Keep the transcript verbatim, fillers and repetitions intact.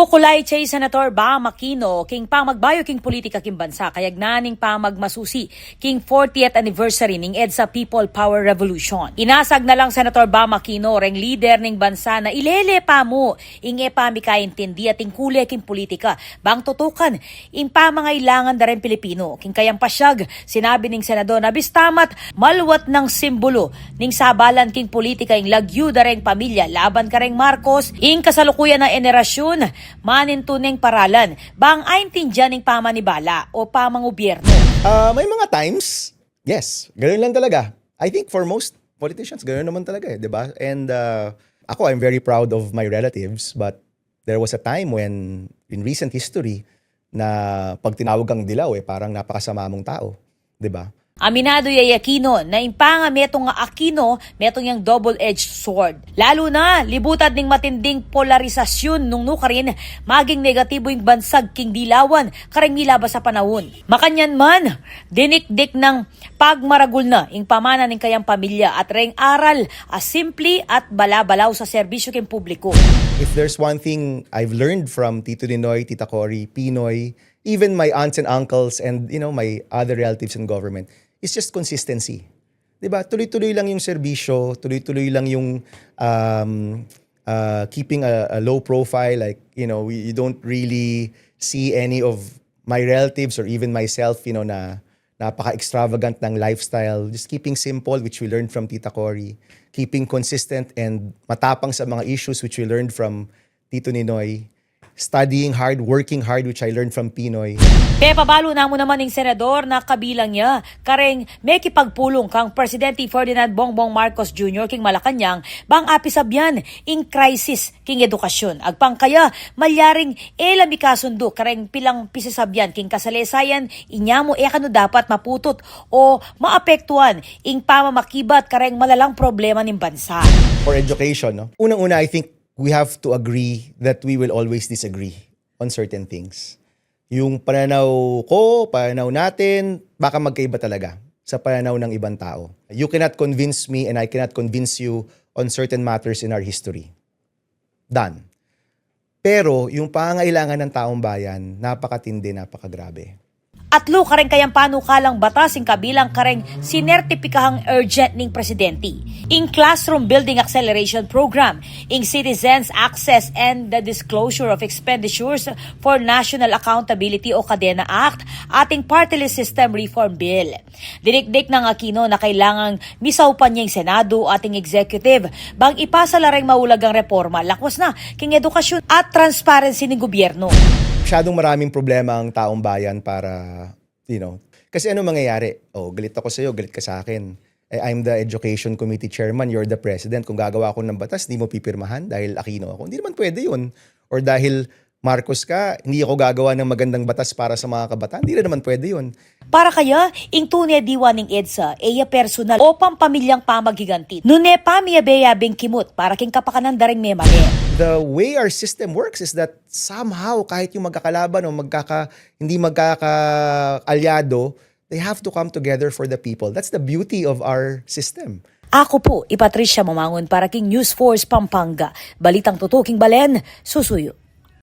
Kukulay kay Senator Bam Aquino king pamagbayu king politika king bansa kayagnan ning pamagmasusi king fortieth anniversary ning EDSA People Power Revolution. Inasag na lang Senator Bam Aquino reng lider ning bansa na ilele pa mu ing e pa mikaintindi at ing kule king politika bang tutukan ing pamangailangan da reng Pilipino. King kayang pasyag, sinabi ning senador na bistamat maluat nang simbulu ning sabalan king politika ing lagyu da reng pamilya laban kareng Marcos, ing kasalukuyan a enerasyun manintu neng paralan bang aintindian ing pamanibala o pamangubyernu. Ah, may mga times, yes, ganun lang talaga. I think for most politicians, ganun naman talaga eh, di ba? And uh, ako, I'm very proud of my relatives, but there was a time when, in recent history, na pag tinawag kang dilaw eh, parang napakasama mung tao, di ba? Aminadu ya i Aquino na ing panga metung a Aquino, metung yang double-edged sword. Lalu na, libutad ning matinding polarisasyun nung nukarin, maging negatibu ing bansag king dilawan kareng milabas a panaun. Makanyan man, dinikdik nang pagmaragul na ing pamana ning kayang pamilya at reng aral a simpli at bala-balaw sa serbisyu king publiku. If there's one thing I've learned from Tito Ninoy, Tita Cory, Pinoy, even my aunts and uncles and, you know, my other relatives in government, it's just consistency. Di ba? Tuloy-tuloy lang yung serbisyo, tuloy-tuloy lang yung um, uh, keeping a, a low profile. Like, you know, we, you don't really see any of my relatives or even myself, you know, na napaka-extravagant ng lifestyle. Just keeping simple, which we learned from Tita Cory. Keeping consistent and matapang sa mga issues, which we learned from Tito Ninoy. Studying hard, working hard, which I learned from Pinoy. Pepabalu na mu naman ning senador na kabilang ya kareng mekipagpulung kang Presidente Ferdinand Bongbong Marcos Junior king Malacañang bang apisabyan ing crisis king edukasyun. Agpang kaya, malyaring e la mikasundu kareng pilang pisasabyan king kasalesayan, inya mu e kanu dapat maputut o maapektuan ing pamamakibat kareng malalang problema ning bansa. For education, no? Unang-una, I think we have to agree that we will always disagree on certain things. Yung pananaw ko, pananaw natin, baka magkaiba talaga sa pananaw ng ibang tao. You cannot convince me and I cannot convince you on certain matters in our history. Done. Pero yung pangangailangan ng taong bayan, napakatindi, napakagrabe. Atlu kareng kayang panukalang batas ing kabilang kareng sinertipikahang urgent ning presidente. Ing Classroom Building Acceleration Program, ing Citizens Access and the Disclosure of Expenditures for National Accountability o CADENA Act, at ing Party List System Reform Bill. Dinikdik nang Aquino na kailangang misaupan ya ing Senado at ing Executive bang ipasa la reng maulagang reforma lakwas na king edukasyun at transparency ning gobyernu. Masyadong maraming problema ang taong bayan para, you know, kasi ano mangyayari? Oh, galit ako sa'yo, galit ka sa akin. Eh, I'm the education committee chairman, you're the president. Kung gagawa ako ng batas, di mo pipirmahan dahil Aquino ako. Hindi naman pwede yun. Or dahil Marcos ka, hindi ako gagawa ng magandang batas para sa mga kabataan. Hindi na naman pwede yun. Para kaya, ing tune diwa ning EDSA, e ya personal o pampamilyang pamaghiganti. Nune pamiyabe-yabeng kimut para king kapakanan da ring memale. The way our system works is that somehow, kahit yung magkakalaban o magkaka, hindi magkakaalyado, they have to come together for the people. That's the beauty of our system. Aku pu i Patricia Mamangun para king News Force Pampanga. Balitang tutuking balen, susuyu.